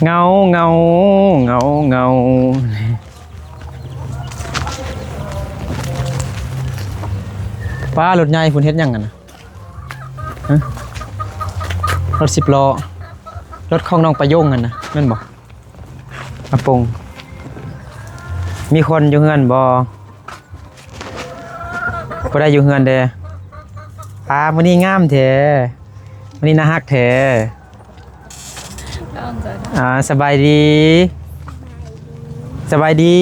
ເງົາ ເງົາ ເງົາ ເງົາ. ປ້າ ລົດໃຫຍ່ພຸ້ນເຮັດຫຍັງຫັ້ນນະ? ຮະ? ລົດສິບລໍ້ ລົດຂອງນ້ອງປາຍົງຫັ້ນນະ ແມ່ນບໍ່? ອາປົງ ມີຄົນຢູ່ເຮືອນບໍ່? ຜູ້ໃດຢູ່ເຮືອນແດ່? ປ້າ ມື້ນີ້ງາມແທ້ ມື້ນີ້ໜ້າຮັກແທ້. ອ່າ ສະບາຍດີ ສະບາຍດີ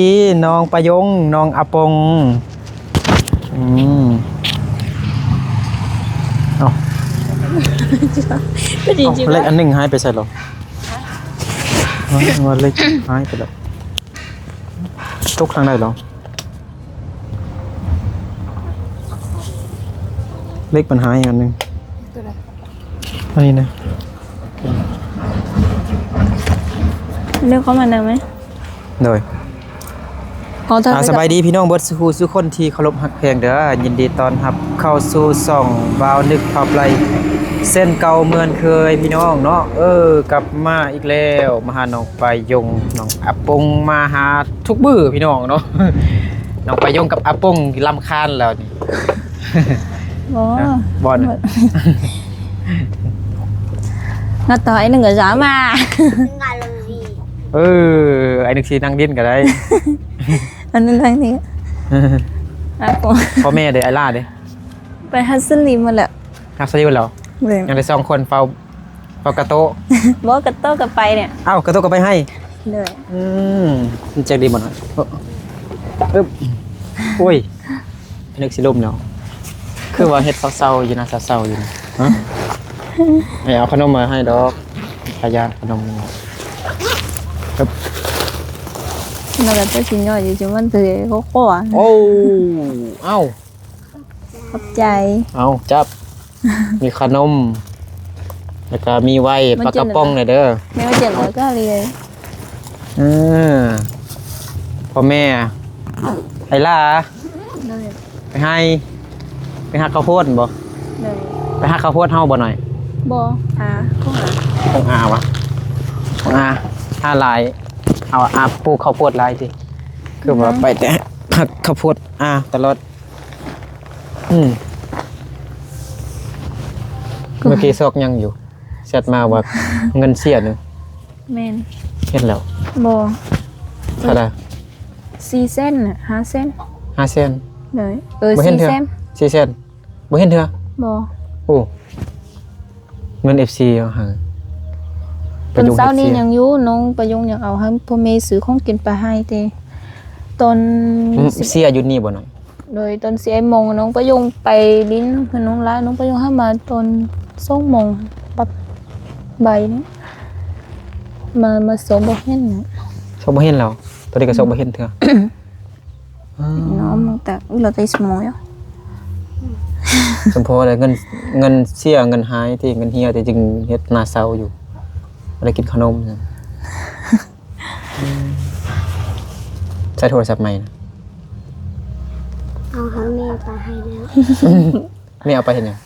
ນ້ອງປາຍົງ ນ້ອງອາປົງ. ອືມ ເອົ້າ ເອົາ ເຫຼັກອັນໜຶ່ງຫາຍໄປໃສລະ? ວ່າເຫຼັກຫາຍໄປແລ້ວ ຕົກທາງໃດລະ? ເຫຼັກມັນຫາຍອັນໜຶ່ງ ຕົວໃດ? ອັນນີ້ນະ ເລືອກເຂົ້າມານຳໄໝ? ໂດຍ ຂໍໂທດ ອ່າ ສະບາຍດີພີ່ນ້ອງເບິດສູ່ຜູ້ສູ່ຄົນທີ່ເຄົາລົບຮັກແພງເດີ ຍິນດີຕ້ອນຮັບເຂົ້າສູ່ຊ່ອງບ່າວນຶກພາໄປເຊັ່ນເກົ່າເໝືອນເຄີຍພີ່ນ້ອງເນາະ. ເອີ ກັບມາອີກແລ້ວ ມາຫານ້ອງປາຍົງ ນ້ອງອາປົງ ມາຫາທຸກມື້ພີ່ນ້ອງເນາະ. ນ້ອງປາຍົງກັບອາປົງລຳຄານແລ້ວນີ້ ບໍ່ ນະ ບໍ່ນະ ບໍ່ ນັດຕໍ່ໄອ້ໜຶ່ງກໍຈະມາ ເອີ ໄອ້ໜຶ່ງຊິນັ່ງດິນກໍໄດ້ ອັນນັ້ນທາງນີ້ ອາປົງ ພໍ່ແມ່ເດ້ ອ້າຍຫຼ້າເດ້ ໄປຮັດສະລິມໝົດແລ້ວ ຮັດສະລິມໝົດແລ້ວ ແມ່ນ ຍັງໄດ້ສອງຄົນເຝົ້າ ເຝົ້າກາໂຕະ ບໍ່ ກາໂຕະກໍໄປນີ້ ເອົ້າ ກາໂຕະກໍໄປໃຫ້ ໂດຍ ອືມ ມັນຈັກດີບໍ່ນະ ອຶບ ໂອ້ຍ ນຶກຊິລົ້ມແລ້ວ ຄືວ່າເຮັດເຊົາໆຢູ່ນະ ເຊົາໆຢູ່ນະ ຮະ ໃຫ້ເອົາຂະໜົມມາໃຫ້ດອກ ຂະຫຍາດຂະໜົມ ອຶບ ນັ້ນແຫຼະ ເຈົ້າຊິຍ່ອຍຢູ່ ຈະມັນເຖືໂຄ ໂອ້ ເອົ້າ ຂອບໃຈ ເອົາ ຈັບ ມີຂະໜົມ ແລ້ວກໍມີໄວ ມັນ ປາກະປ໋ອງແດ່ເດີ ແມ່ວ່າເຈັດຮ້ອຍກວ່າເລີຍ ເອີ ພໍ່ແມ່ ໄອ້ຫຼ້າ ໂດຍ ໄປໃຫ້ ໄປຫັກເຂົ້າໂພດບໍ່? ໂດຍ ໄປຫັກເຂົ້າໂພດເຮົາບໍ່ໜ້ອຍ? ບໍ່ ອາ ຂອງອາ ຂອງອາຫວາ? ຂອງອາ ອາຫຼາຍ ເອົາ ອາປູກເຂົ້າໂພດຫຼາຍຕິ? ຄືວ່າ ອືມ ໄປແຕ່ຫັກເຂົ້າໂພດອາຕະຫຼອດ. ອືມ ເມື່ອກີ້ຊອກຍັງຢູ່ ແຊັດມາວ່າເງິນເສຍໜຶ່ງ ແມ່ນ ເຫັນແລ້ວ ບໍ່ ເທົ່າໃດ? ສີ່ແສນນະ ຫ້າແສນ ຫ້າແສນ ໂດຍ ເອີ ບໍ່ເຫັນເທື່ອ ສີ່ແສນ ສີ່ແສນ ບໍ່ເຫັນເທື່ອ ບໍ່ ໂອ້ ເງິນເອັຟຊີເຮົາຫາ ຕອນເຊົ້ານີ້ຍັງຢູ່ ນ້ອງປາຍົງຍັງເອົາໃຫ້ພໍ່ແມ່ຊື້ຂອງກິນໄປໃຫ້ແຕ່ຕອນ ອືມ ເສຍຢູ່ນີ້ບໍ່ໜ້ອຍ? ໂດຍ ຕອນສິບເອັດໂມງ ນ້ອງປາຍົງໄປຫຼິ້ນເຮືອນນ້ອງຫຼ້າ ນ້ອງປາຍົງຫາມາຕອນສອງໂມງປາຍນີ້ ມາ ມາຊອກບໍ່ເຫັນນະ ຊອກບໍ່ເຫັນແລ້ວ ຕອນນີ້ກໍຊອກບໍ່ເຫັນເທື່ອ ນ້ອງແຕ່ ອຸ ລາວແຕ່ສະໝອງຢູ່ ສົມພໍແລ້ວ ເງິນ ເງິນເສຍ ເງິນຫາຍ ທີ່ເງິນເຫຍ ທີ່ຈຶ່ງເຮັດໜ້າເສົ້າຢູ່ ບໍ່ໄດ້ກິນຂະໜົມ. ໃຊ້ໂທລະສັບໃໝ່ນະ ເອົາໃຫ້ແມ່ໄປໃຫ້ແລ້ວ ແມ່ເອົາໄປເຮັດຫຍັງ?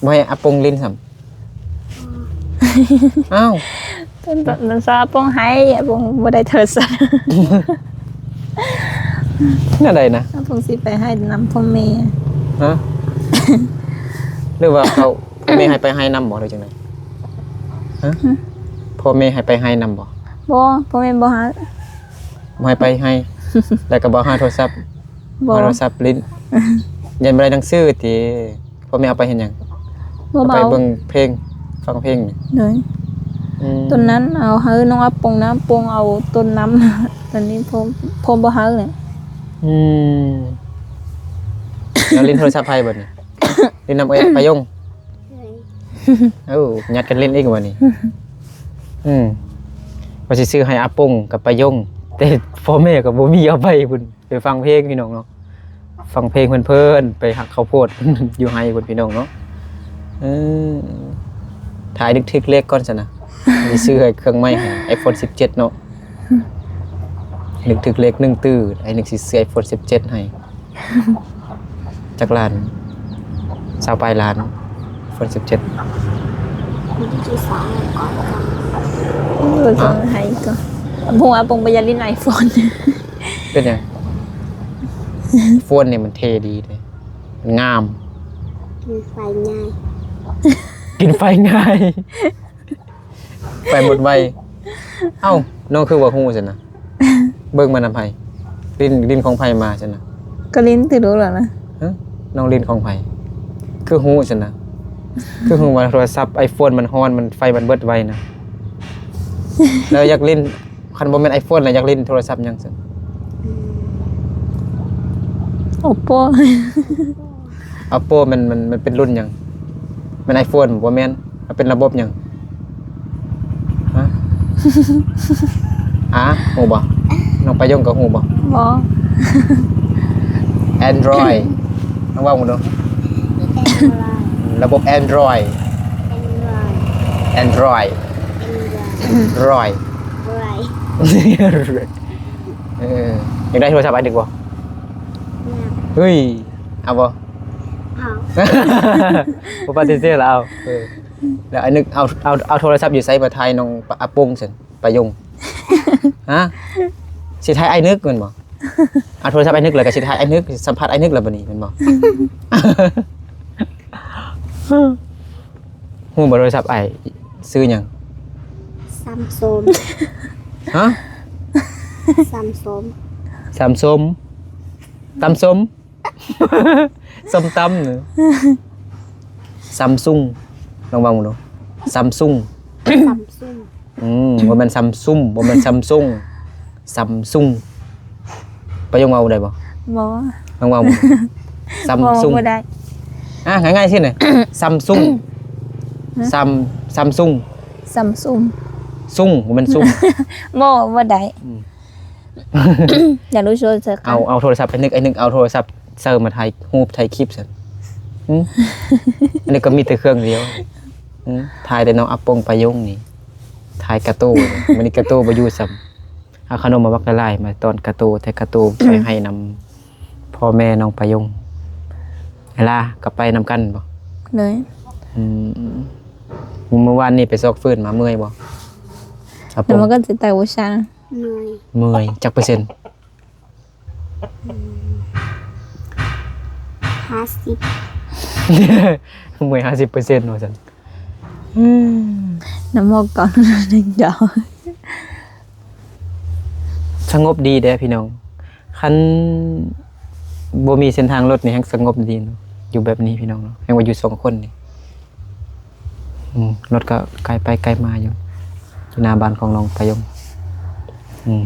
ບໍ່ໃຫ້ອາປົງຫຼິ້ນຊ້ຳ? ອ້າວ ຕອນ ຕອນ ຕອນອາປົງໃຫ້ ອາປົງບໍ່ໄດ້ໂທລະສັບ ແນວໃດນະ? ອາປົງຊິໄປໃຫ້ນຳພໍ່ແມ່ ຮະ? ຫຼືວ່າເຂົາ ພໍ່ແມ່ໃຫ້ໄປໃຫ້ນຳບໍ່ ຫຼືຈັ່ງໃດ? ຮະ? ພໍ່ແມ່ໃຫ້ໄປໃຫ້ນຳບໍ່? ບໍ່ ພໍ່ແມ່ບໍ່ໃຫ້ ບໍ່ໃຫ້ໄປໃຫ້ ແລ້ວກໍບໍ່ໃຫ້ໂທລະສັບ ບໍ່ ບໍ່ໃຫ້ໂທລະສັບຫຼິ້ນ ຢ້ານບໍ່ໄດ້ໜັງສືຕິ? ພໍ່ແມ່ເອົາໄປເຮັດຫຍັງ? ບໍ່ ເອົາໄປເບິ່ງເພງ ຟັງເພງນີ້ ໂດຍ ອືມ ຕອນນັ້ນເອົາໃຫ້ນ້ອງອາປົງນຳ ອາປົງເອົາຕົ້ນນຳ ຕອນນີ້ພໍ່ ພໍ່ບໍ່ໃຫ້ແລ້ວ ອືມ ແລ້ວຫຼິ້ນໂທລະສັບໃຜບັດນີ້? ຫຼິ້ນນຳເອື້ອຍປາຍົງ ໂດຍ ໂອ້ ຍັດກັນຫຼິ້ນອີກບັດນີ້ ອືມ ວ່າຊິຊື້ໃຫ້ອາປົງກັບປາຍົງ ແຕ່ພໍ່ແມ່ກໍບໍ່ມີເອົາໄປພຸ້ນ ໄປຟັງເພງພີ່ນ້ອງເນາະ ຟັງເພງເພີນໆ ໄປຫັກເຂົ້າໂພດຢູ່ໄຮ່ພຸ້ນພີ່ນ້ອງເນາະ ເອີ ຖ້າອ້າຍນຶກຖືກເລກກ່ອນຊັ້ນນະ ຊິຊື້ໃຫ້ເຄື່ອງໃໝ່ໃຫ້ ໄອໂຟນສິບເຈັດເນາະ ນຶກຖືກເລກໜຶ່ງຕື້ ອ້າຍນຶກຊິຊື້ໄອໂຟນສິບເຈັດໃຫ້ ຈັກລ້ານ ຊາວປາຍລ້ານ ໂຟນສິບເຈັດ ທີ່ສອງກ່ອນ ເອີ ສອງໃຫ້ກ່ອນ. ອາປົງ ອາປົງບໍ່ຢາກຫຼິ້ນໄອໂຟນ. ເປັນຫຍັງ? ໂຟນນີ້ມັນເທ່ດີເດ້ ມັນງາມ. ກິນໄຟງ່າຍ ກິນໄຟງ່າຍ. ໄຟໝົດໄວ. ເອົ້າ ນ້ອງຄືວ່າຮູ້ຊັ້ນນະ? ເບິ່ງມານຳໃຜ? ຫຼິ້ນ ຫຼິ້ນຂອງໃຜມາຊັ້ນນະ? ກໍຫຼິ້ນແຕ່ດົນແລ້ວນະ. ຮະ? ນ້ອງຫຼິ້ນຂອງໃຜ? ຄືຮູ້ຊັ້ນນະ? ຄືຮູ້ວ່າໂທລະສັບໄອໂຟນມັນຮ້ອນ ມັນ ໄຟມັນເບິດໄວນະ? ແລ້ວຢາກຫຼິ້ນ ຄັນບໍ່ແມ່ນໄອໂຟນແລ້ວ ຢາກຫຼິ້ນໂທລະສັບຫຍັງຊັ້ນ? ໂອໂປ ໂອໂປ ມັນ ມັນ ມັນເປັນລຸ້ນຫຍັງ? ແມ່ນໄອໂຟນບໍ່? ແມ່ນ. ມັນເປັນລະບົບຫຍັງ? ຮະ? ອາ ຮູ້ບໍ່? ນ້ອງປາຍົງກໍຮູ້ບໍ່? ບໍ່. ແອນດຣອຍ ລອງເວົ້າເບິ່ງດູ. ລະບົບແອນດຣອຍ ແອນດຣອຍ ແອນດຣອຍ ແອນດຣອຍ ເອີ ຢາກໄດ້ໂທລະສັບໄອດຶກບໍ່? ຢາກ. ເຮີ້ຍ ເອົາບໍ່? ເອົາ. ບໍ່ປະຕິເສດລະເອົາ. ເອີ ແລ້ວໄອນຶກເອົາ ເອົາ ເອົາໂທລະສັບຢູ່ໃສມາຖ່າຍນ້ອງອາປົງຊັ້ນ ປາຍົງ? ຮະ? ຊິຖ່າຍໄອນຶກແມ່ນບໍ່? ເອົາໂທລະສັບໄອນຶກ ແລ້ວກໍຊິຖ່າຍໄອນຶກ ສຳພາດໄອນຶກແລ້ວບັດນີ້ແມ່ນບໍ່? ຮູ້ບໍ່ໂທລະສັບອ້າຍຊື່ຫຍັງ? ຊຳຊຸງ. ຮະ? ຊຳຊຸງ. ຊຳຊຸງ. ຕຳສົ້ມ. ສົ້ມຕຳ. ຊຳຊຸງ ລອງເວົ້າເບິ່ງດູ. ຊຳຊຸງ. ຊຳຊຸງ. ອືມ ບໍ່ແມ່ນຊຳຊຸມ ບໍ່ແມ່ນຊຳຊຸງ ຊຳຊຸງ. ປະໂຫຍກເວົ້າໄດ້ບໍ່? ບໍ່. ລອງເວົ້າເບິ່ງ. ຊຳຊຸງ. ບໍ່ໄດ້. ອ່າ ງ່າຍໆຊິນະ. ຊຳຊຸງ. ຊຳ ຊຳຊຸງ. ຊຳຊຸງ. ຊຸງ ບໍ່ແມ່ນຊຸມ. ບໍ່ ບໍ່ໄດ້. ອືມ ຢາກຮູ້ໂທລະສັບ. ເອົາ ເອົາໂທລະສັບໄອນຶກ ໄອນຶກເອົາໂທລະສັບໃສ່ມາຖ່າຍຮູບຖ່າຍຄລິບຊັ້ນ. ຫື ອັນນີ້ກໍມີແຕ່ເຄື່ອງດຽວ. ຫື ຖ່າຍແຕ່ນ້ອງອາປົງປາຍົງນີ້ ຖ່າຍກາໂຕ. ມື້ນີ້ກາໂຕບໍ່ຢູ່ຊ້ຳ ເອົາຂະໜົມມາບັກຫຼາຍໆ ມາຕ້ອນກາໂຕ ແຕ່ກາໂຕໄປໃຫ້ນຳພໍ່ແມ່ນ້ອງປາຍົງ. ເວລາກໍໄປນຳກັນບໍ່? ໂດຍ. ອືມ ມື້ວານນີ້ໄປຊອກຟືນມາ ເມື່ອຍບໍ່? ອາປົງ ແລ້ວມັນກໍຊິຕາຍບໍ່ຊ້າ. ເມື່ອຍ. ເມື່ອຍຈັກເປີເຊັນ? ຫ້າສິບ. ເມື່ອຍຫ້າສິບເປີເຊັນວ່າຊັ້ນ. ອືມ ນ້ຳໝອກກ່ອນ ດາວ. ສະຫງົບດີເດ້ພີ່ນ້ອງ. ຄັນບໍ່ມີເສັ້ນທາງລົດນີ້ແຮ່ງສະຫງົບດີເນາະ ຢູ່ແບບນີ້ພີ່ນ້ອງເນາະ. ແຮ່ງວ່າຢູ່ສອງຄົນນີ້ ອືມ ລົດກໍໄກໄປໄກມາຢູ່ ຢູ່ໜ້າບ້ານຂອງນ້ອງປາຍົງ. ອືມ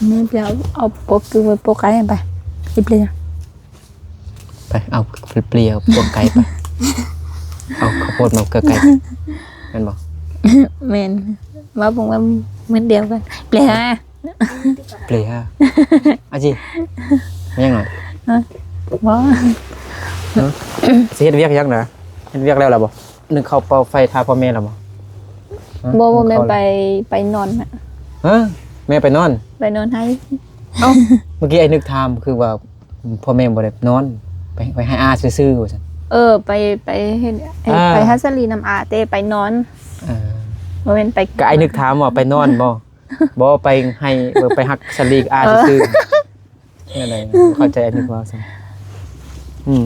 ແມ່ໄປເອົາ ເອົາໂປະກືໄວ້ໂປະໄກ່ໄປ ເກັບເລີຍ. ໄປ ເອົາເປຍ ເອົາພວກໄກ່ໄປ ເອົາເຂົ້າໂພດມາເກືອໄກ່ໄປ ແມ່ນບໍ່? ແມ່ນ. ວ່າເບິ່ງວ່າມື້ດຽວກັນ ເປຍ ເປຍ ອາຈີ ແມ່ນຫຍັງຫວາ? ຮະ? ບໍ່. ຮະ? ຊິເຮັດວຽກຫຍັງນະ? ເຮັດວຽກແລ້ວລະບໍ່? ໜຶ້ງເຂົ້າເປົ່າໄຟຖ້າພໍ່ແມ່ລະບໍ່? ຮະ? ບໍ່ ບໍ່ແມ່ນ ໄປ ໄປນອນນະ. ຮະ? ແມ່ໄປນອນ? ໄປນອນໃຫ້. ເອົ້າ ເມື່ອກີ້ອ້າຍນຶກຖາມຄືວ່າ ອືມ ພໍ່ແມ່ບໍ່ໄດ້ນອນ ໄປ ໄປໃຫ້ອາຊື່ໆ ວ່າຊັ້ນ. ເອີ ໄປ ໄປເຮັດ ອ່າ ໄປຫາສາລີນຳອາ ແຕ່ໄປນອນ. ເອີ ບໍ່ແມ່ນໄປ ກໍອ້າຍນຶກຖາມວ່າໄປນອນບໍ່? ບໍ່ ໄປໃຫ້ ເອີ ໄປຮັກສາລີອາ ເອີ ຊື່ໆ. ແນວໃດ ເຂົ້າໃຈອ້າຍນຶກວ່າຊັ້ນ. ອືມ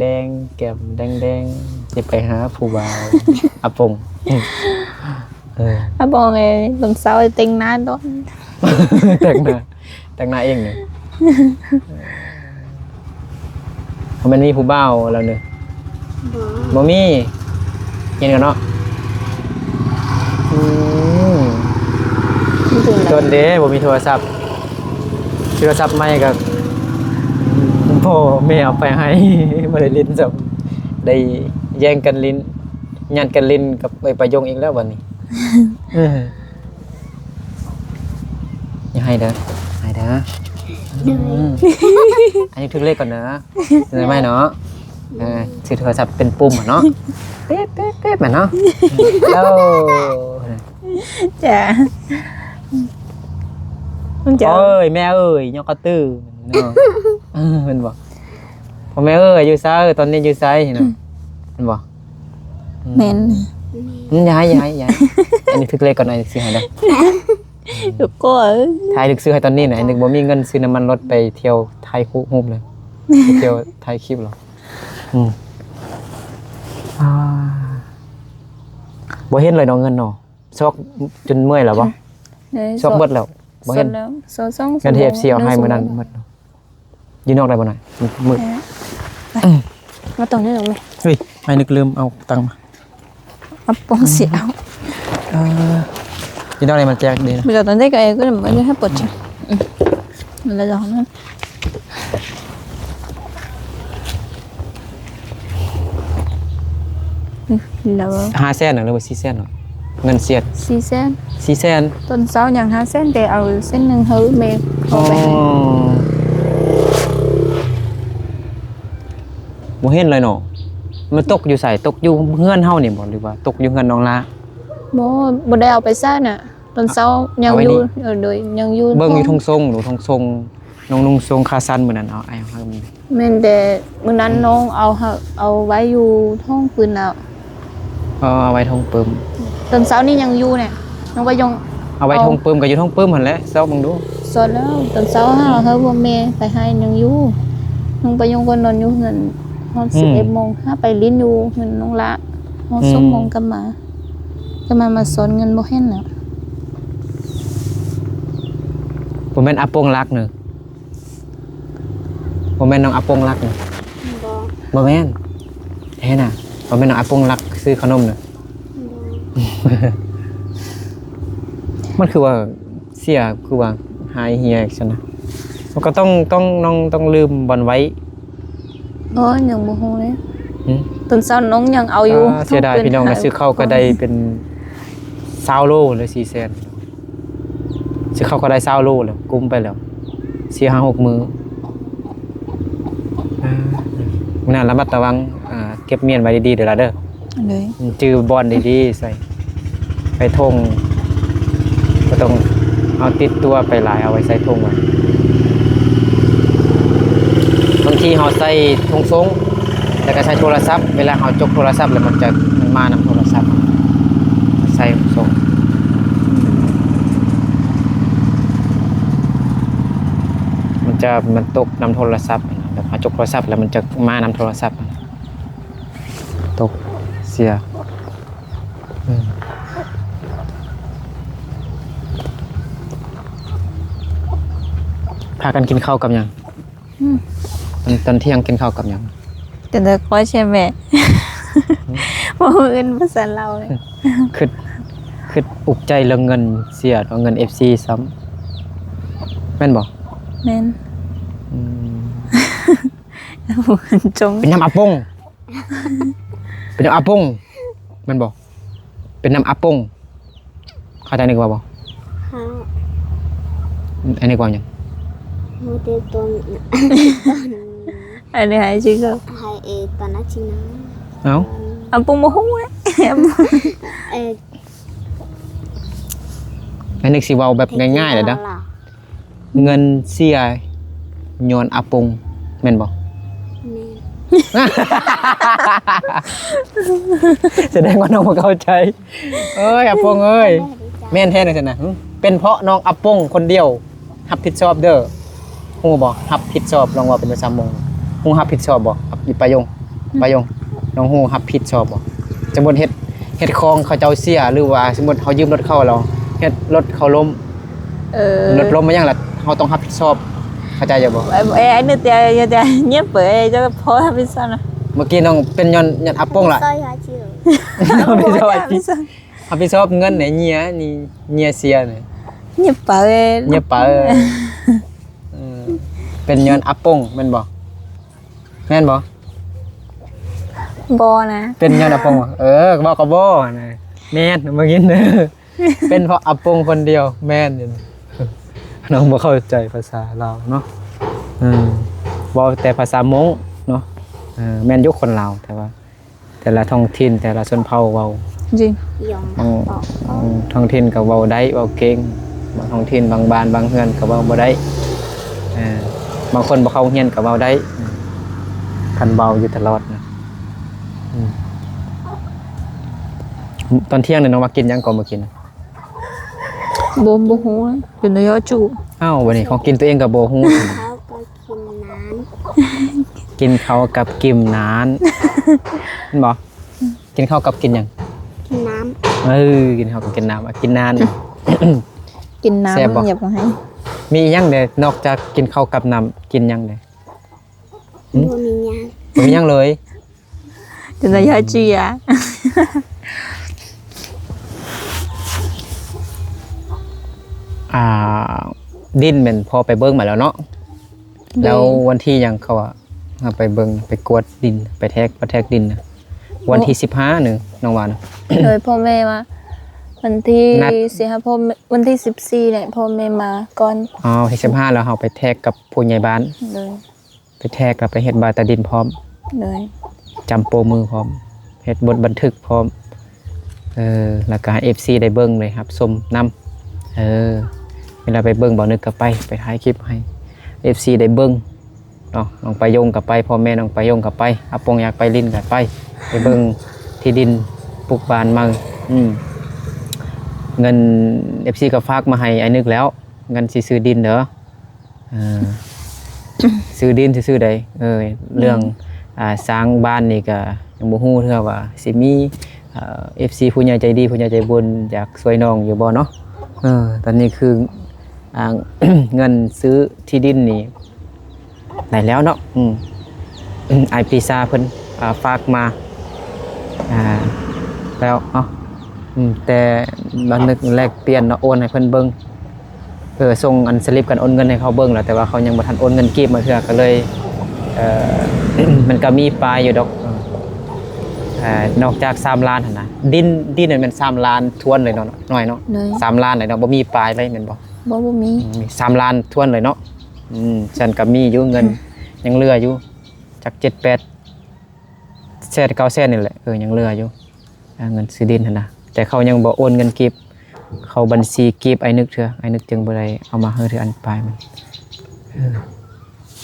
ແດງໆ ແກ້ມແດງໆ ຊິໄປຫາຜູ້ບ່າວ ອາປົງ. ເອີ ອາປົງເອີຍ ຕອນເຊົ້າແຕ່ງໜ້າໂດນ ແຕ່ງໜ້າ ແຕ່ງໜ້າເອງນີ້. ເອີ ມັນມີຜູ້ບ່າວແລ້ວເນີ. ບໍ່ ບໍ່ມີ. ເຫັນກັນເນາະ. ອືມ ມັນເປັນໄດ ໂດນເດ້ ບໍ່ມີໂທລະສັບ. ໂທລະສັບໃໝ່ກໍພໍ່ແມ່ເອົາໄປໃຫ້ ບໍ່ໄດ້ຫຼິ້ນຊ້ຳ ໄດ້ແຍ່ງກັນຫຼິ້ນ ຍາດກັນຫຼິ້ນກັບເອື້ອຍປາຍົງອີກແລ້ວບັດນີ້. ເອີ ຢ່າໄຫ້ເດີ ໄຫ້ເດີ. ໂດຍ ອືມ ອັນນີ້ຖືກເລກກ່ອນເດີ ເດີ ໃໝ່ເນາະ. ເອີ ຊື້ໂທລະສັບເປັນປຸ່ມເນາະ ເປັບໆໆ ແມ່ນເນາະ. ໂອ້ ຈ້າ ມັນຈະ ໂອ້ຍ ແມ່ເອີຍ ຍອກກະຕື້ເນາະ. ເອີ ແມ່ນບໍ່? ພໍ່ແມ່ເອີຍ ຢູ່ໃສ? ຕອນນີ້ຢູ່ໃສ? ຫັ້ນນະ ແມ່ນບໍ່? ອືມ ແມ່ນ ອືມ ຢາຍ ຢາຍ ຢາຍ ອັນນີ້ຖືກເລກກ່ອນ ອັນນີ້ຊິໃຫ້ເດີ ລູກກໍ ຖ່າຍລຶກຊື້ໃຫ້ຕອນນີ້ນະ ນຶກບໍ່ມີເງິນຊື້ນ້ຳມັນລົດໄປທ່ຽວຖ່າຍຮູບເລີຍ ໄປທ່ຽວຖ່າຍຄລິບເລີຍ. ອືມ ອ່າ ບໍ່ເຫັນເລີຍເນາະ ເງິນເນາະ ຊອກຈົນເມື່ອຍແລ້ວບໍ່? ຊອກເບິດແລ້ວ ບໍ່ເຫັນ ເງິນທີ່ ເອັຟຊີ ເອົາໃຫ້ມື້ນັ້ນໝົດ. ຢູ່ນອກໄດ້ບໍ່ນາຍ? ມືດ ເອີ ໄປ ມາຕົງນີ້ແຫຼະແມ່. ເຮີ້ຍ ໄປນຶກລືມເອົາຕັງມາ ເອົາປ່ອງເສຍເອົາ. ເອີ ຢູ່ນອກນີ້ມັນແຈກເດ້ ມີແຕ່ຕອນເດັກກໍເອ ກໍບໍ່ໄດ້ໃຫ້ເປີດ. ອືມ ມັນລະດອກນັ້ນ. ອືມ ແລ້ວ ຫ້າແສນນະ ຫຼືວ່າສີ່ແສນເນາະ? ເງິນສຽດ ສີ່ແສນ ສີ່ແສນ. ຕອນເຊົ້າຍັງຫ້າແສນ ແຕ່ເອົາເສັ້ນໜຶ່ງໃຫ້ແມ່ເອົາໄປໃຫ້. ອໍ ບໍ່ເຫັນເລີຍເນາະ. ມັນຕົກຢູ່ໃສ? ຕົກຢູ່ເຮືອນເຮົານີ້ບໍ່ ຫຼືວ່າຕົກຢູ່ເຮືອນນ້ອງຫຼ້າ? ບໍ່ ບໍ່ໄດ້ເອົາໄປໃຊ້ນະ. ຕອນເຊົ້າຍັງຢູ່ ເອີ ໂດຍ ຍັງຢູ່ ເບິ່ງຢູ່ ທ້ອງ ທົ່ງຊົງ ທຸງຊົງ ນ້ອງນຸ່ງຊົງຂາສັ້ນມື້ນັ້ນ ເອົາ ອ້າຍເຮົາ ແມ່ນ ແຕ່ມື້ນັ້ນ ອືມ ນ້ອງເອົາ ເອົາໄວ້ຢູ່ທ້ອງປືນແລ້ວ. ເອີ ເອົາໄວ້ທ້ອງປຶ້ມ. ຕອນເຊົ້ານີ້ຍັງຢູ່ແນ່ ນ້ອງກໍຍັງ ເອົາໄວ້ທ້ອງປຶ້ມ ກໍຢູ່ທ້ອງປຶ້ມຫັ້ນແຫຼະ ຊອກເບິ່ງດູ. ຊອກແລ້ວ ຕອນເຊົ້າຫາ ອືມ ເຮົາ ພວກແມ່ໄປໃຫ້ຍັງຢູ່ ນ້ອງໄປຍັງກໍນອນຢູ່ເຮືອນ ຮອດ ອືມ ສິບເອັດໂມງ ຫາໄປຫຼິ້ນຢູ່ເຮືອນນ້ອງຫຼ້າ ຮອດ ອືມ ສອງໂມງກັບມາ. ຈະມາ ມາສອນເງິນບໍ່ເຫັນແລ້ວ. ບໍ່ແມ່ນອາປົງລັກເນີ ບໍ່ແມ່ນນ້ອງອາປົງລັກເນີ. ບໍ່ ບໍ່ແມ່ນ ແທ້ນະ ບໍ່ແມ່ນນ້ອງອາປົງລັກຊື້ຂະໜົມເນີ. ບໍ່ ມັນຄືວ່າ ເສຍ ຄືວ່າຫາຍເຫຍຊັ້ນນະ. ມັນກໍຕ້ອງ ຕ້ອງ ນ້ອງຕ້ອງລືມບ່ອນໄວ້. ອໍ ຍັງບໍ່ຮູ້ເລີຍ. ຫື? ຕອນເຊົ້ານ້ອງຍັງເອົາຢູ່. ອ່າ ເສຍດາຍພີ່ນ້ອງນະ ຊື້ເຂົ້າກໍໄດ້ເປັນຊາວໂລ ຫຼື ສີ່ແສນ ຊື້ເຂົ້າກໍໄດ້ຊາວໂລແລ້ວ ກຸມໄປແລ້ວ ສີ່ຫ້າຫົກມື້. ອ່າ ມື້ໜ້າລະມັດລະວັງ ອ່າ ເກັບມ້ຽນໄວ້ດີໆເດີລະເດີ. ໂດຍ ຈື່ບ່ອນດີໆ ໃສ່ ໃສ່ຖົງ ບໍ່ຕ້ອງເອົາຕິດຕົວໄປຫຼາຍ ເອົາໄວ້ໃສ່ຖົງໄວ້. ບາງທີເຮົາໃສ່ຖົງຊົງ ແລ້ວກໍໃສ່ໂທລະສັບ ເວລາເຮົາຈົກໂທລະສັບ ແລ້ວມັນຈະ ມັນມານຳໂທລະສັບ ໃສ່ຖົງຊົງ ມັນຈະ ມັນຕົກນຳໂທລະສັບ ແລ້ວເຮົາຈົກໂທລະສັບ ແລ້ວມັນຈະມານຳໂທລະສັບ. ຕົກເສຍ. ອືມ ພາກັນກິນເຂົ້າກັບຫຍັງ? ອືມ ຕອນ ຕອນທ່ຽງກິນເຂົ້າກັບຫຍັງ? ກິນແຕ່ກ້ອຍເຊຍແມ່. ຫືມ ບໍ່ຮູ້ອື່ນພາສາລາວເລີຍ. ຄຶດ ຄຶດອຸກໃຈເລື່ອງເງິນເສຍ ເອົາເງິນ ເອັຟຊີ ຊ້ຳ ແມ່ນບໍ່? ແມ່ນ. ອືມ ເປັນຫຍັງອາປົງ? ເປັນອາປົງແມ່ນບໍ່? ເປັນນຳອາປົງ ເຂົ້າໃຈນຶກວ່າບໍ່? ຮະ ອັນນີ້ວ່າຫຍັງ? ຮູ້ແຕ່ຕອນ ອັນນີ້ໃຫ້ຊິເກີ ໃຫ້ເອ ຕອນນັ້ນຊິນະ. ເອົ້າ ອາປົງບໍ່ຮູ້ເດ້. ເອີ ອັນນີ້ຊິເວົ້າແບບງ່າຍໆເດ້. ເງິນເສຍຍ້ອນອາປົງ ແມ່ນບໍ່? ແມ່ນ. ສະແດງວ່ານ້ອງບໍ່ເຂົ້າໃຈ. ເອີຍ ອາປົງເອີຍ ແມ່ນແທ້ຈັ່ງຊັ້ນນະ. ຫຶ? ເປັນເພາະນ້ອງອາປົງຄົນດຽວຮັບຜິດຊອບເດີ້. ຮູ້ບໍ່? ຮັບຜິດຊອບ. ລອງເວົ້າເປັນພາສາມົ້ງ. ຮູ້ຮັບຜິດຊອບບໍ່? ອີປາຍົງ ປາຍົງ ນ້ອງຮູ້ຮັບຜິດຊອບບໍ່? ສົມມຸດເຮັດ ເຮັດຂອງເຂົາເຈົ້າເສຍ ຫຼືວ່າສົມມຸດເຮົາຢືມລົດເຂົາແລ້ວ ເຮັດລົດເຂົາລົ້ມ ເອີ ລົດລົ້ມມາຫຍັງລະ ເຮົາຕ້ອງຮັບຜິດຊອບ ເຂົ້າໃຈຢູ່ບໍ່? ເອີ ອັນນີ້ແຕ່ ແຕ່ ງຽບເປີ ເຈົ້າພໍຮັບຜິດຊອບນະ. ເມື່ອກີ້ນ້ອງເປັນຍ້ອນ ຍ້ອນອາປົງລະ ຮັບຜິດຊອບ ຮັບຜິດຊອບເງິນໃນເຫຍ ນີ້ເຫຍເສຍນະ ງຽບເປີ ງຽບເປີ. ເອີ ເປັນຍ້ອນອາປົງແມ່ນບໍ່? ແມ່ນບໍ່? ບໍ່ນະ. ເປັນຍ້ອນອາປົງບໍ່? ເອີ ເວົ້າກໍບໍ່ນະ. ແມ່ນ ມາກິນເດີ. ເປັນເພາະອາປົງຄົນດຽວ. ແມ່ນຢູ່. ນ້ອງບໍ່ເຂົ້າໃຈພາສາລາວເນາະ. ເອີ ເວົ້າແຕ່ພາສາມົ້ງເນາະ. ເອີ ແມ່ນຢູ່ຄົນລາວ ແຕ່ວ່າແຕ່ລະທ້ອງຖິ່ນ ແຕ່ລະຊົນເຜົ່າເວົ້າ ຈິງ ບາງ ບາງທ້ອງຖິ່ນກໍເວົ້າໄດ້ ເວົ້າເກັ່ງ. ບາງທ້ອງຖິ່ນ ບາງບ້ານ ບາງເຮືອນກໍເວົ້າບໍ່ໄດ້. ເອີ ບາງຄົນບໍ່ເຂົ້າໂຮງຮຽນກໍເວົ້າໄດ້ ຄັນເວົ້າຢູ່ຕະຫຼອດນະ. ອືມ ຕອນທ່ຽງນີ້ນ້ອງວ່າກິນຫຍັງກໍມື້ກິນ? ບໍ່ ບໍ່ຮູ້ ກິນແຕ່ຢາຈູ. ອ້າວ ບັດນີ້ຂອງກິນຕົວເອງກໍບໍ່ຮູ້. ເຂົ້າກັບກິນນ້ຳ ກິນເຂົ້າກັບກິນນ້ຳ ແມ່ນບໍ່? ກິນເຂົ້າກັບກິນຫຍັງ? ກິນນ້ຳ. ເອີ ກິນເຂົ້າກັບກິນນ້ຳ ກິນນ້ຳ ກິນນ້ຳ ແຊບບໍ່? ຢາກໃຫ້ ມີອີ່ຫຍັງແດ່ ນອກຈາກກິນເຂົ້າກັບນ້ຳ ກິນຫຍັງແດ່? ຫຶ? ບໍ່ມີຫຍັງ ບໍ່ມີຫຍັງເລີຍ. ຈົນໄດ້ຢາເຈຍ. ອ່າ ດິນແມ່ນພໍ່ໄປເບິ່ງມາແລ້ວເນາະ? ໂດຍ. ແລ້ວວັນທີຫຍັງເຂົາວ່າ ເຮົາໄປເບິ່ງ ໄປກວດດິນ ໄປແທກ ໄປແທກດິນນະ? ວັນທີສິບຫ້ານີ້ນ້ອງວ່ານະ? ໂດຍ. ພໍ່ແມ່ວ່າ ວັນທີ ນັດ ສິບຫ້າ ພໍ່ແມ່ ວັນທີສິບສີ່ແຫຼະ ພໍ່ແມ່ມາກ່ອນ. ອໍ ວັນທີສິບຫ້າ ແລ້ວເຮົາໄປແທກກັບຜູ້ໃຫຍ່ບ້ານ. ໂດຍ. ໄປແທກ ແລ້ວໄປເຮັດບາດຕາດິນພ້ອມ. ໂດຍ. ຈຳໂປ້ມືພ້ອມ ເຮັດບົດບັນທຶກພ້ອມ. ເອີ ແລ້ວກໍໃຫ້ເອັຟຊີໄດ້ເບິ່ງ ໄດ້ຮັບຊົມນຳ. ເອີ ເວລາໄປເບິ່ງ ບ່າວນຶກກໍໄປ ໄປຖ່າຍຄລິບໃຫ້ເອັຟຊີໄດ້ເບິ່ງເນາະ. ນ້ອງປາຍົງກໍໄປ ພໍ່ແມ່ນ້ອງປາຍົງກໍໄປ ອາປົງຢາກໄປຫຼິ້ນກໍໄປ ໄປເບິ່ງທີ່ດິນ ປຸກບ້ານໃໝ່. ອືມ ເງິນເອັຟຊີກໍຝາກມາໃຫ້ອ້າຍນຶກແລ້ວ ເງິນຊິຊື້ດິນເດີ. ເອີ ຊື້ດິນຊື່ໆໃດ໋. ເອີ ເລື່ອງ ອືມ ອ່າ ສ້າງບ້ານນີ້ກະຍັງບໍ່ຮູ້ເທື່ອວ່າຊິມີ ເອີ ເອັຟຊີຜູ້ໃຫຍ່ໃຈດີ ຜູ້ໃຫຍ່ໃຈບຸນຢາກຊ່ວຍນ້ອງຢູ່ບໍ່ເນາະ. ເອີ ຕອນນີ້ຄື ອ່າ ເງິນຊື້ທີ່ດິນນີ້ໄດ້ແລ້ວເນາະ. ອືມ ອ້າຍປີຊາເພິ່ນ ອ່າ ຝາກມາ ອ່າ ແລ້ວເນາະ. ອືມ ແຕ່ບັນທຶກແລກປ່ຽນເນາະ ໂອນໃຫ້ເພິ່ນເບິ່ງ. ເອີ ສົ່ງອັນສະລິບການໂອນເງິນໃຫ້ເຂົາເບິ່ງແລ້ວ ແຕ່ວ່າເຂົາຍັງບໍ່ທັນໂອນເງິນກີບມາເທື່ອ ກໍເລີຍ ເອີ ມັນກໍມີປາຍຢູ່ດອກ. ເອີ ນອກຈາກສາມລ້ານຫັ້ນນະ ດິນ ດິນນັ້ນແມ່ນສາມລ້ານຖ້ວນເລີຍເນາະ ນ້ອຍເນາະ. ໂດຍ. ສາມລ້ານເລີຍເນາະ ບໍ່ມີປາຍເລີຍແມ່ນບໍ່? ບໍ່ ບໍ່ມີ. ອືມ ສາມລ້ານຖ້ວນເລີຍເນາະ. ອືມ ຊັ້ນກໍມີຢູ່ເງິນ ອືມ ຍັງເຫຼືອຢູ່ຈັກເຈັດແປດ ແສນເກົ້າແສນນີ້ແຫຼະ. ເອີ ຍັງເຫຼືອຢູ່ ອ່າ ເງິນຊື້ດິນຫັ້ນນະ ແຕ່ເຂົາຍັງບໍ່ໂອນເງິນກີບເຂົ້າບັນຊີກີບອ້າຍນຶກເທື່ອ ອ້າຍນຶກຈຶ່ງບໍ່ໄດ້ເອົາມາໃຫ້ເທື່ອ ອັນປາຍມັນ. ເອີ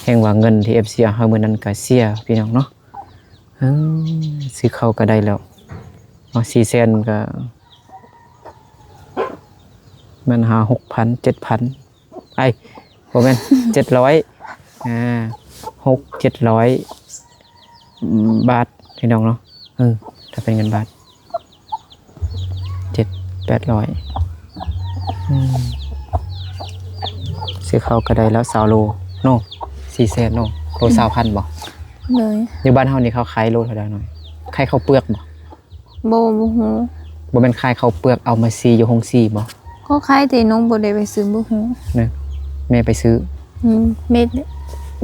ແຮ່ງວ່າເງິນທີ່ເອັຟຊີເອົາໃຫ້ມື້ນັ້ນກໍເສຍ ພີ່ນ້ອງເນາະ. ເອີ ຊື້ເຂົ້າກໍໄດ້ແລ້ວເນາະ ສີ່ແສນກໍແມ່ນຫ້າຫົກພັນ ເຈັດພັນ ໄອ້ ບໍ່ແມ່ນ ເຈັດຮ້ອຍ ອ່າ ຫົກເຈັດຮ້ອຍບາດ ພີ່ນ້ອງເນາະ. ເອີ ຖ້າເປັນເງິນບາດ ເຈັດແປດຮ້ອຍ. ອືມ ຊື້ເຂົ້າກໍໄດ້ແລ້ວຊາວໂລເນາະ ສີ່ແສນເນາະ ໂລຊາວພັນບໍ່? ໂດຍ. ຢູ່ບ້ານເຮົານີ້ເຂົາຂາຍໂລເທົ່າໃດນ້ອຍ? ຂາຍເຂົ້າເປືອກບໍ່? ບໍ່ ບໍ່ຮູ້. ບໍ່ແມ່ນຂາຍເຂົ້າເປືອກເອົາມາສີຢູ່ໂຮງສີບໍ່? ເຂົາຂາຍ ແຕ່ນ້ອງບໍ່ໄດ້ໄປຊື້ ບໍ່ຮູ້. ນະ ແມ່ໄປຊື້. ອືມ ແມ່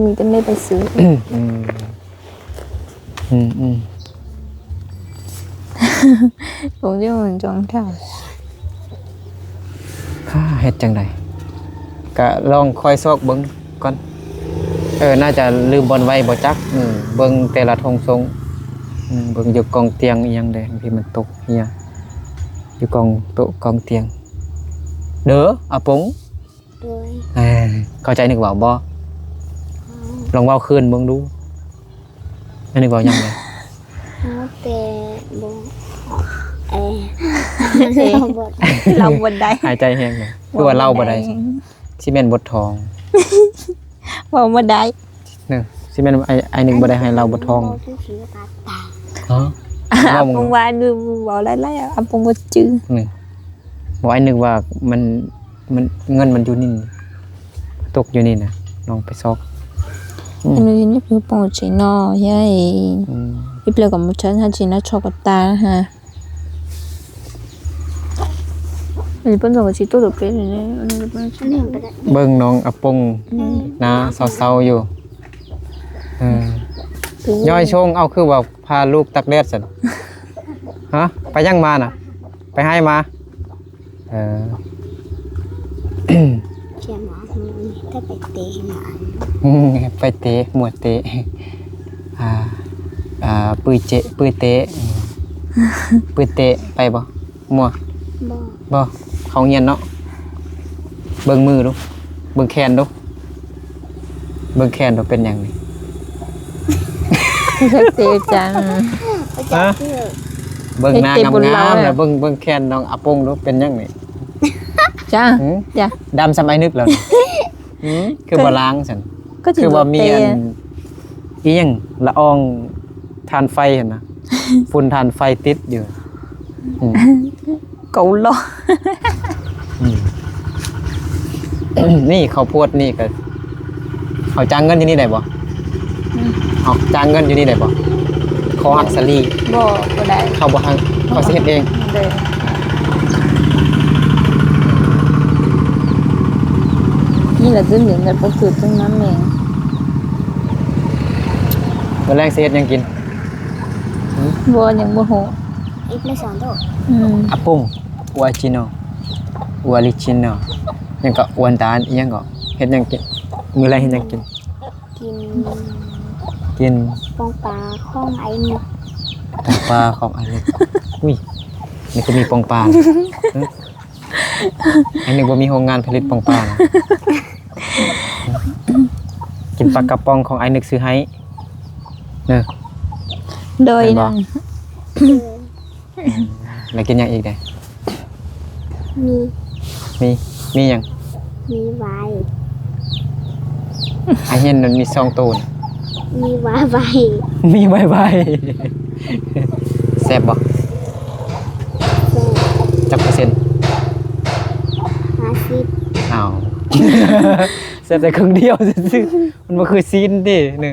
ມີແຕ່ແມ່ໄປຊື້. ອືມ ອືມ ອືມ ຜົມຢູ່ມັນຈອງທ່າ ເຮັດຈັ່ງໃດ? ກະລອງຄອຍຊອກເບິ່ງກ່ອນ. ເອີ ໜ້າຈະລືມບ່ອນໄວ້ບໍ່ຈັກ. ເບິ່ງແຕ່ລະຖົງຊົງ ເບິ່ງຢູ່ກອງຕຽງອີ່ຫຍັງເດ້ ບາງທີມັນຕົກເຫຍຢູ່ກອງໂຕະກອງຕຽງ. ເດີ ອາປົງ. ໂດຍ. ເອີ ເຂົ້າໃຈນຶກເວົ້າບໍ່? ເຂົ້າ. ລອງເວົ້າຄືນເບິ່ງດູ. ອາ ນຶກເວົ້າຫຍັງເດ? ເຮົາແຕ່ບໍ່ ເອີ ເອີ ເວົ້າບໍ່ໄດ້ ເວົ້າບໍ່ໄດ້. ຫາຍໃຈແຮງເດ ຄືວ່າເລົ່າບໍ່ໄດ້. ບໍ່ໄດ້. ຊິແມ່ນບົດທອງ. ເວົ້າບໍ່ໄດ້. ເນາະ ຊິແມ່ນອ້າຍ ອ້າຍນຶກບໍ່ໄດ້ໃຫ້ເລົ່າບົດທອງ. ເວົ້າຈັ່ງຊີ້ກໍຕາຍ. ຮະ? ອາປົງວ່າ ເວົ້າຫຼາຍໆ ອາປົງບໍ່ຈື່. ນີ້ ບໍ່ ອ້າຍນຶກວ່າມັນ ມັນ ເງິນມັນຢູ່ນີ້ ຕົກຢູ່ນີ້ນະ ນ້ອງໄປຊອກ. ອືມ ເງິນຢູ່ນີ້ ເປັນໂປເຈເນາະ ຍາຍ. ອືມ ອີກແລ້ວກໍບໍ່ທັນຫາຈີນນະ ຊອກກະຕາຫາ. ອັນນີ້ເພິ່ນກໍຊິໂຕໂຕເປັນນີ້ ອັນນີ້ກໍເບິ່ງ ເບິ່ງນ້ອງອາປົງ ອືມ ນະ ເສົ້າໆຢູ່. ເອີ ອືມ ຍ້ອຍຊົງ ເອົາ ຄືວ່າພາລູກຕາກແດດຊັ້ນ? ຮະ? ໄປຫຍັງມານະ? ໄປໄຮ່ມາ? ເອີ ຂຽນວ່າ ໄປເຕະ ໄປເຕະ ມົວເຕະ ອ່າ ອ່າ ປືເຈະ ປືເຕະ ປືເຕະ ໄປບໍ່? ມົວ ບໍ່ ບໍ່ ເຂົ້າໂຮງຮຽນເນາະ. ເບິ່ງມືດູ ເບິ່ງແຂນດູ. ເບິ່ງແຂນບໍ່ເປັນຫຍັງນີ້? ເຮັດເຕະຈັງ. ຮະ? ເບິ່ງໜ້າງາມໆ ແລ້ວເບິ່ງ ເບິ່ງແຂນນ້ອງອາປົງດູ ເປັນຫຍັງນີ້? ຈ້າ ຫື? ຈ້າ ດຳສ່ຳອ້າຍນຶກແລ້ວນີ້. ຫື? ຄືບໍ່ລ້າງຊັ້ນ? ກໍ ຄືວ່າມີອັນ ອີຫຍັງ ລະອອງຖ່ານໄຟຫັ້ນນະ ຝຸ່ນຖ່ານໄຟຕິດຢູ່. ອືມ ເກົາຫຼໍ່. ອືມ ນີ້ເຂົ້າໂພດນີ້ກໍ ເຮົາຈ້າງເງິນຢູ່ນີ້ໄດ້ບໍ່? ອືມ ເຮົາຈ້າງເງິນຢູ່ນີ້ໄດ້ບໍ່? ຂໍຮັກສາລີ. ບໍ່ ບໍ່ໄດ້. ເຂົາບໍ່ຮັກ ເຂົາຊິເຮັດເອງ. ໂດຍ. ນີ້ລະຈຶ່ງເຫັນແບບບໍ່ຄືຈັ່ງນັ້ນແຫຼະ. ມື້ແລງຊິເຮັດຫຍັງກິນ? ຫື? ບໍ່ ຍັງບໍ່ຮູ້. ອີກແລ້ວສອງໂຕ. ອືມ ອາປົງ ອໍຣິຈິນອລ ອໍຣິຈິນອລ ຫຍັງເກາະ ອວນຕານ ອີຫຍັງເກາະ ເຮັດຫຍັງກິນ? ມື້ແລງເຮັດຫຍັງກິນ? ກິນ ກິນ ປອງປາຂອງອ້າຍນຶກ. ປອງປາຂອງອ້າຍນຶກ. ອຸ້ຍ ນີ້ກໍມີປອງປາ. ຫື? ອ້າຍນຶກບໍ່ມີໂຮງງານຜະລິດປອງປານະ. ກິນປາກະປ໋ອງຂອງອ້າຍນຶກຊື້ໃຫ້ເດີ. ໂດຍ. ແມ່ນບໍ່? ແລ້ວກິນຫຍັງອີກເດ? ມີ ມີ ມີຫຍັງ? ມີວາຍ. ອ້າຍເຫັນມັນມີສອງໂຕນະ. ມີວາຍວາຍ ມີວາຍວາຍ. ແຊບບໍ່? ແຊບ. ຈັກເປີເຊັນ? ຫ້າສິບ. ອ້າວ ແຊບແຕ່ເຄິ່ງດຽວຊື່ໆ ມັນບໍ່ຄືຊີ້ນຕິ. ນີ້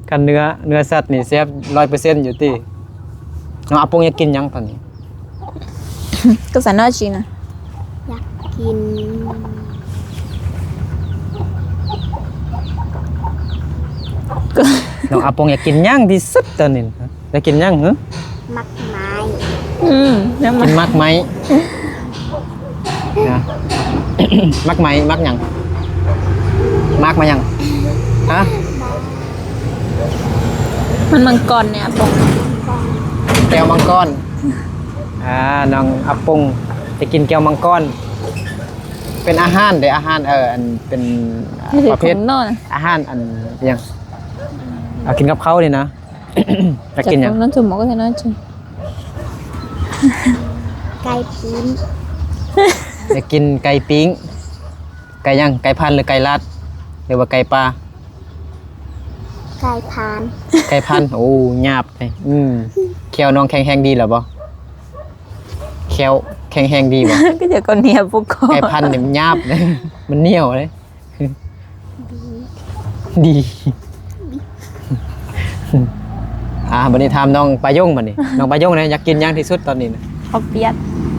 ຄັນເນື້ອ ເນື້ອສັດນີ້ແຊບຮ້ອຍເປີເຊັນຢູ່ຕິ. ນ້ອງອາປົງຢາກກິນຫຍັງຕອນນີ້? ກໍສາວນ້ອຍຊິນະ ຢາກກິນ ນ້ອງອາປົງຢາກກິນຫຍັງທີ່ສຸດຕອນນີ້? ຢາກກິນຫຍັງຫື? ໝາກໄມ້. ອືມ ກິນໝາກໄມ້. ນະ ໝາກໄມ້ ໝາກຫຍັງ? ໝາກມາຫຍັງ? ຮະ? ມັນມັງກອນແນ່ອາປົງ. ແກ້ວມັງກອນ. ອ່າ ນ້ອງອາປົງໄປກິນແກ້ວມັງກອນ. ເປັນອາຫານເດ້ ອາຫານ ເອີ ອັນເປັນ ປະເພດຂອງເນາະ ອາຫານອັນຫຍັງ ເອົາກິນກັບເຂົ້ານີ້ນະ. ຢາກກິນຫຍັງ? ນັ້ນຈຸ່ມ ໝໍກໍແທ້ນັ້ນຈຸ່ມ. ໄກ່ປີ້ງ. ຢາກກິນໄກ່ປີ້ງ. ໄກ່ຫຍັງ? ໄກ່ພັນ ຫຼື ໄກ່ລາດ ຫຼືວ່າໄກ່ປ່າ? ໄກ່ພັນ. ໄກ່ພັນ. ໂອ້ ຫຍາບເດ້. ອືມ ແຂ້ວນ້ອງແຂງແຮງດີແລ້ວບໍ່? ແຂ້ວແຂງແຮງດີບໍ່? ກໍຈະກໍໜຽວປະກອບ. ໄກ່ພັນນີ້ມັນຫຍາບເດ້ ມັນໜຽວເດ້. ດີ ດີ. ອ່າ ບັດນີ້ຖາມນ້ອງປາຍົງບັດນີ້. ນ້ອງປາຍົງນະ ຢາກກິນຫຍັງທີ່ສຸດຕອນນີ້ນະ? ເຂົ້າປຽກ.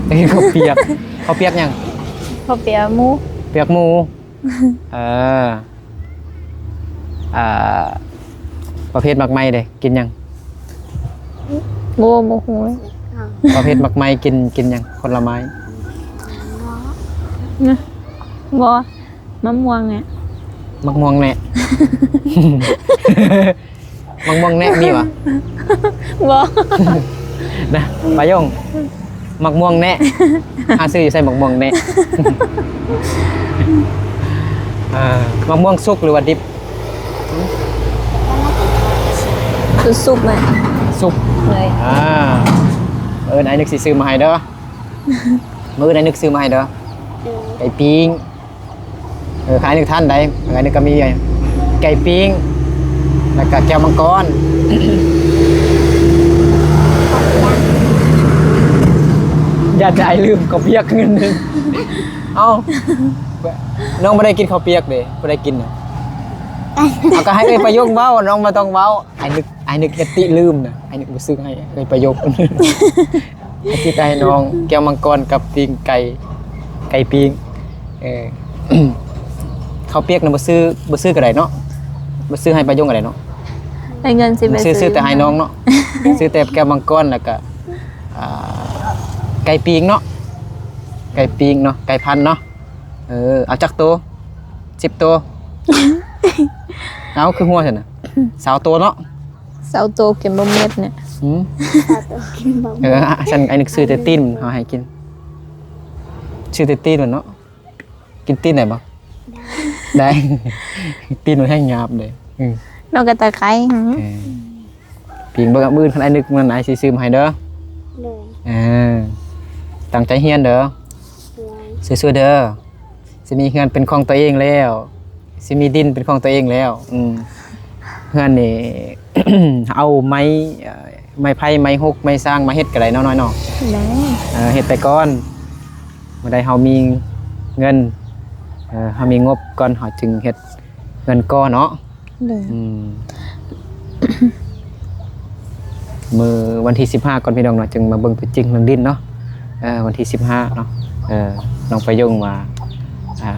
ຢາກກິນເຂົ້າປຽກ. ເຂົ້າປຽກຫຍັງ? ເຂົ້າປຽກໝູ. ປຽກໝູ. ເອີ ອ່າ ປະເພດໝາກໄມ້ເດ້ ກິນຫຍັງ? ບໍ່ ບໍ່ຮູ້ເລີຍ. ປະເພດໝາກໄມ້ ກິນ ກິນຫຍັງ? ຜົນລະໄມ້. ນະ ບໍ່ ມະມ່ວງແນະ. ໝາກມ່ວງແນະ. ໝາກມ່ວງແນະມີຫວາ? ບໍ່. ນະ ປາຍົງ ໝາກມ່ວງແນະ. ຫາຊື້ຢູ່ໃສໝາກມ່ວງແນະ? ອ່າ ໝາກມ່ວງສຸກ ຫຼືວ່າດິບ? ສຸກໆ ແມ່ນ. ສຸກ. ເລີຍ. ອ່າ ມື້ອື່ນອ້າຍນຶກຊິຊື້ມາໃຫ້ເດີ. ມື້ອື່ນອ້າຍນຶກຊື້ມາໃຫ້ເດີ. ເອີ ໄກ່ປີ້ງ. ເອີ ຂາຍໜຶ່ງທ່ານໃດ ຂາຍໜຶ່ງກໍມີໄກ່ປີ້ງ ແລ້ວກໍແກ້ວມັງກອນ. ຢ້ານແຕ່ອ້າຍລືມເຂົ້າປຽກເງິນໜຶ່ງ. ເອົ້າ ນ້ອງບໍ່ໄດ້ກິນເຂົ້າປຽກເດ້ ບໍ່ໄດ້ກິນນະ. ເອົາ ກໍໃຫ້ເອື້ອຍປາຍົງເວົ້າ ນ້ອງບໍ່ຕ້ອງເວົ້າ. ອ້າຍນຶກ ອ້າຍນຶກເຮັດຕິລືມນະ ອ້າຍນຶກບໍ່ຊື້ໃຫ້ເອື້ອຍປາຍົງ. ອາທິດໃດນ້ອງແກ້ວມັງກອນກັບປີ້ງໄກ່ ໄກ່ປີ້ງ. ເອີ ເຂົ້າປຽກນະບໍ່ຊື້ ບໍ່ຊື້ກໍໄດ້ເນາະ ບໍ່ຊື້ໃຫ້ປາຍົງກໍໄດ້ເນາະ. ໄດ້ເງິນຊິໄປຊື້ ຊື້ແຕ່ໃຫ້ນ້ອງເນາະ. ຊື້ແຕ່ແກ້ວມັງກອນ ແລ້ວກະ ອ່າ ໄກ່ປີ້ງເນາະ ໄກ່ປີ້ງເນາະ ໄກ່ພັນເນາະ. ເອີ ເອົາຈັກໂຕ? ສິບໂຕ. ເອົາ ຄືຫົວຊັ້ນນະ? ຊາວໂຕເນາະ. ຊາວໂຕກິນບໍ່ໝົດເນຍ. ຫື? ຊາວໂຕກິນບໍ່ໝົດ. ເອີ ຊັ້ນອ້າຍນຶກຊື້ແຕ່ຕີນເຮົາໃຫ້ກິນ. ຊື້ແຕ່ຕີນມັນເນາະ. ກິນຕີນໄດ້ບໍ່? ໄດ້. ໄດ້ ຕີນມັນແຮງຫຍາບເດ້. ອືມ ນ້ອງກໍຕາໄຄ. ເອີ ປີງເບິ່ງມື້ອື່ນ ຄັນອ້າຍນຶກມັນ ອ້າຍຊິຊື້ມາໃຫ້ເດີ. ໂດຍ. ເອີ ຕັ້ງໃຈຮຽນເດີ. ໂດຍ. ສູ້ໆເດີ. ຊິມີເຮືອນເປັນຂອງຕົວເອງແລ້ວ ຊິມີດິນເປັນຂອງຕົວເອງແລ້ວ. ອືມ ເຮືອນນີ້ ເອົາໄມ້ ເອີ ໄມ້ໄຜ່ ໄມ້ຮຸກ ໄມ້ຊາງມາເຮັດກໍໄດ້ເນາະ ນ້ອຍເນາະ. ໄດ້. ເອີ ເຮັດໄປກ່ອນ ເມື່ອໃດເຮົາມີເງິນ ເອີ ເຮົາມີງົບກ່ອນ ເຮົາຈຶ່ງເຮັດເຮືອນກໍເນາະ. ໂດຍ. ອືມ ມື້ວັນທີສິບຫ້າກ່ອນພີ່ນ້ອງເນາະ ຈຶ່ງມາເບິ່ງຕົວຈິງເລື່ອງດິນເນາະ. ເອີ ວັນທີສິບຫ້າເນາະ ເອີ ນ້ອງປະຍົງວ່າ ອ່າ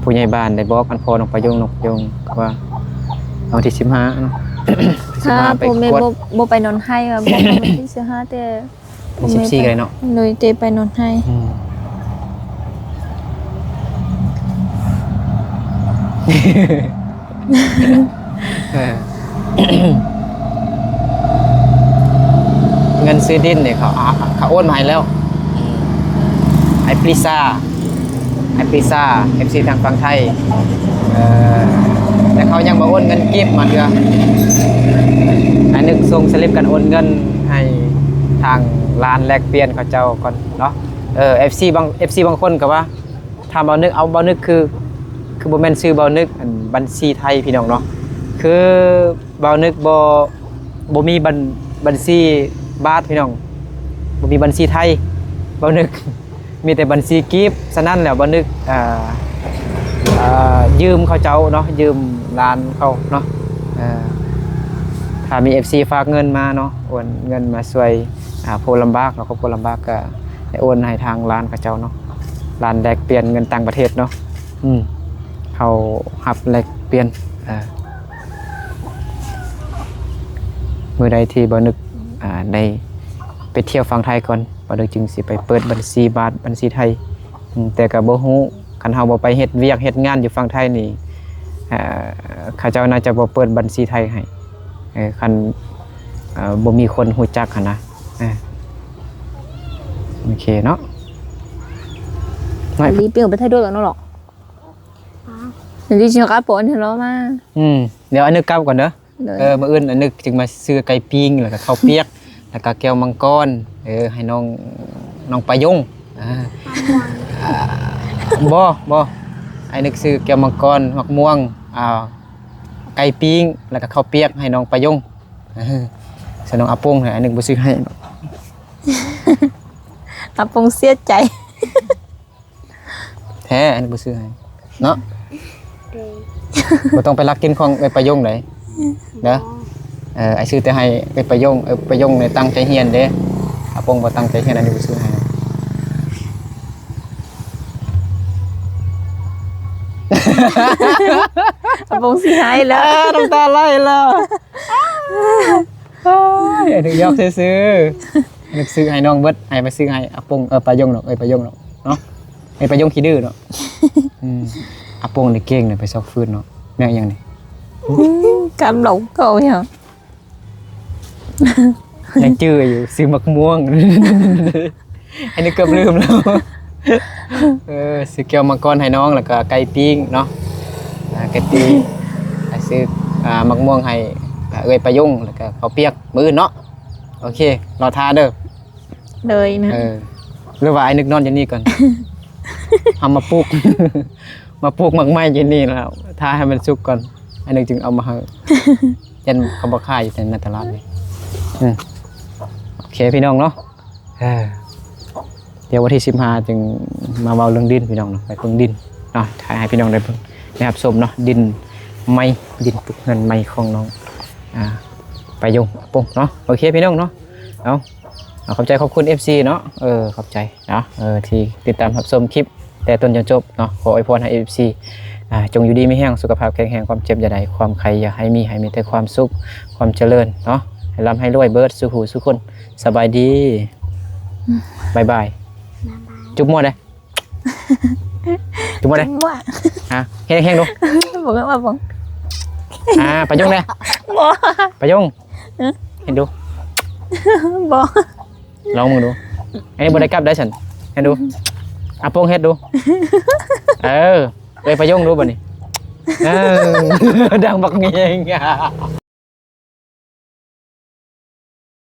ຜູ້ໃຫຍ່ບ້ານໄດ້ບອກ ອັນພໍ່ນ້ອງປະຍົງ ນ້ອງປະຍົງກໍວ່າ ວັນທີສິບຫ້າເນາະ ສິບຫ້າ ໄປກວດ ບໍ່ ບໍ່ໄປນອນໄຫ້ວ່າ ບອກວ່າວັນທີສິບຫ້າ ແຕ່ ສິບສີ່ກໍໄດ້ເນາະ. ໂດຍ ແຕ່ໄປນອນໄຫ້. ອືມ ເອີ ເງິນຊື້ດິນນີ້ເຂົາ ເຂົາໂອນມາໃຫ້ແລ້ວ ອືມ ໃຫ້ປຣີຊາ ໃຫ້ປຣີຊາ ເອັຟຊີ ທາງຝັ່ງໄທ. ເອີ ແຕ່ເຂົາຍັງບໍ່ໂອນເງິນກີບມາເທື່ອ. ອ້າຍນຶກສົ່ງສະລິບການໂອນເງິນໃຫ້ທາງຮ້ານແລກປ່ຽນເຂົາເຈົ້າກ່ອນເນາະ. ເອີ ເອັຟຊີ ບາງ ເອັຟຊີ ບາງຄົນກໍວ່າ ຖາມບ່າວນຶກ ເອົາ ບ່າວນຶກຄື ຄືບໍ່ແມ່ນຊື່ບ່າວນຶກ ອັນ ບັນຊີໄທພີ່ນ້ອງເນາະ. ຄືບ່າວນຶກບໍ່ ບໍ່ມີບັນ ບັນຊີບາດພີ່ນ້ອງ ບໍ່ມີບັນຊີໄທ. ບ່າວນຶກ ມີແຕ່ບັນຊີກີບ. ສະນັ້ນແລ້ວບ່າວນຶກ ເອີ ເອີ ຢືມເຂົາເຈົ້າເນາະ ຢືມຮ້ານເຂົາເນາະ. ເອີ ຖ້າມີເອັຟຊີຝາກເງິນມາເນາະ ໂອນເງິນມາຊ່ວຍ ອ່າ ຜູ້ລຳບາກເນາະ ຄອບຄົວລຳບາກ ກໍໃຫ້ໂອນໃຫ້ທາງຮ້ານເຂົາເຈົ້າເນາະ ຮ້ານແລກປ່ຽນເງິນຕ່າງປະເທດເນາະ. ອືມ ເຮົາຮັບແລກປ່ຽນ ເອີ ມື້ໃດທີ່ບ່າວນຶກ ອ່າ ໄດ້ໄປທ່ຽວຝັ່ງໄທກ່ອນ ບ່າວນຶກຈຶ່ງຊິໄປເປີດບັນຊີບາດ ບັນຊີໄທ. ອືມ ແຕ່ກໍບໍ່ຮູ້ ຄັນເຮົາບໍ່ໄປເຮັດວຽກເຮັດງານຢູ່ຝັ່ງໄທນີ້ ເອີ ເຂົາເຈົ້າໜ້າຈະບໍ່ເປີດບັນຊີໄທໃຫ້ ເອີ ຄັນ ເອີ ບໍ່ມີຄົນຮູ້ຈັກຫັ້ນນະ. ເອີ ໂອເຄເນາະ ໄປ ລີ້ ເປັນໄປໄທດ້ວຍກັນເນາະ. ດຽວຊິກັບກ່ອນເນາະມາ. ອືມ ດຽວອັນນີ້ກັບກ່ອນເດີ. ໂດຍ. ເອີ ມື້ອື່ນອັນນຶກຈຶ່ງມາຊື້ໄກ່ປີ້ງ ແລ້ວກໍເຂົ້າປຽກ ແລ້ວກໍແກ້ວມັງກອນ ເອີ ໃຫ້ນ້ອງ ນ້ອງປາຍົງ. ອ່າ ບໍ່ ບໍ່ ອັນນຶກຊື້ແກ້ວມັງກອນ ໝາກມ່ວງ ອ່າ ໄກ່ປີ້ງ ແລ້ວກໍເຂົ້າປຽກໃຫ້ນ້ອງປາຍົງ. ເອີ ສ່ວນນ້ອງອາປົງ ອັນນຶກບໍ່ຊື້ໃຫ້. ອາປົງເສຍໃຈ. ແທ້ ອັນນີ້ບໍ່ຊື້ໃຫ້ເນາະ. ໂດຍ. ບໍ່ຕ້ອງໄປລັກກິນຂອງເອື້ອຍປາຍົງໃດເດີ. ເອີ ອ້າຍຊື້ແຕ່ໃຫ້ເອື້ອຍປາຍົງ ເອື້ອຍປາຍົງນີ້ຕັ້ງໃຈຮຽນເດ້. ອາປົງບໍ່ຕັ້ງໃຈຮຽນ ອັນນີ້ບໍ່ຊື້ໃຫ້. ອາປົງຊິໄຫ້ແລ້ວ ນ້ຳຕາໄຫຼແລ້ວ. ໂອ້ຍ ອັນນີ້ຢອກຊື່ໆ ອັນນີ້ຊື້ໃຫ້ນ້ອງເບິດ ໃຫ້ມາຊື້ໃຫ້ອາປົງ ເອີ ປາຍົງດອກ ເອື້ອຍປາຍົງດອກເນາະ. ເອີ ປາຍົງຂີ້ດື້ເນາະ. ອືມ ອາປົງນີ້ເກັ່ງເນາະ ໄປຊອກຟືນເນາະ. ແມ່ນຫຍັງນີ້? ອືມ ກຳເລົາເກົ່າຫຍັງ ຍັງຈື່ຢູ່ ຊື້ໝາກມ່ວງ. ອັນນີ້ເກືອບລືມແລ້ວ. ເອີ ຊື້ແກ້ວມັງກອນໃຫ້ນ້ອງ ແລ້ວກໍໄກ່ປີ້ງເນາະ. ອ່າ ໄກ່ປີ້ງ ອ່າ ຊື້ ອ່າ ໝາກມ່ວງໃຫ້ ອ່າ ເອື້ອຍປາຍົງ ແລ້ວກໍເຂົ້າປຽກມື້ອື່ນເນາະ. ໂອເຄ ລໍຖ້າເດີ. ໂດຍນະ. ເອີ ຫຼືວ່າອ້າຍນຶກນອນຢູ່ນີ້ກ່ອນ ເຮົາມາປູກ ມາປູກໝາກໄມ້ຢູ່ນີ້ແລ້ວ ຖ້າໃຫ້ມັນສຸກກ່ອນ ອ້າຍນຶກຈຶ່ງເອົາມາໃຫ້. ຢ້ານເຂົາບໍ່ຂາຍຢູ່ໃນຕະຫຼາດນີ້. ອືມ ໂອເຄພີ່ນ້ອງເນາະ. ເອີ ດຽວວັນທີສິບຫ້າຈຶ່ງມາເວົ້າເລື່ອງດິນພີ່ນ້ອງເນາະ ໄປເບິ່ງດິນເນາະ ຖ່າຍໃຫ້ພີ່ນ້ອງໄດ້ເບິ່ງ ໄດ້ຮັບຊົມເນາະ ດິນໃໝ່ ດິນປຸກເຮືອນໃໝ່ຂອງນ້ອງ ອ່າ ປາຍົງ ອາປົງເນາະ. ໂອເຄພີ່ນ້ອງເນາະ ເອົາ ເອົາ ຂອບໃຈຂອບຄຸນເອັຟຊີເນາະ ເອີ ຂອບໃຈເນາະ ເອີ ທີ່ຕິດຕາມຮັບຊົມຄລິບແຕ່ຕົ້ນຈົນຈົບເນາະ. ຂໍອວຍພອນໃຫ້ເອັຟຊີ ອ່າ ຈົ່ງຢູ່ດີມີແຮງ ສຸຂະພາບແຂງແຮງ ຄວາມເຈັບຢ່າໄດ້ ຄວາມໄຂ້ຢ່າໃຫ້ມີ ໃຫ້ມີແຕ່ຄວາມສຸກ ຄວາມຈະເລີນເນາະ ໃຫ້ລ່ຳໃຫ້ລວຍເບິດສູ່ຫູສູ່ຄົນ. ສະບາຍດີ ບາຍບາຍ ບາຍບາຍ ຈຸບມົວເດ້. ຈຸບບໍ່ໄດ້ ຈຸບບໍ່ ຮະ ເຮັດແຮງໆດູ ບໍ່ເອົາບໍ່ ອ່າ ປາຍົງເດ້ ບໍ່ ປາຍົງ ຮະ ເຮັດດູ ບໍ່ ລອງເບິ່ງດູ ອັນນີ້ບໍ່ໄດ້ກັບໄດ້ຊັ້ນ ເຮັດດູ ອາປົງເຮັດດູ ເອີ ເອີຍ ປະໂຍງດູບັດນີ້ ເອີ ດັງບັກແງງ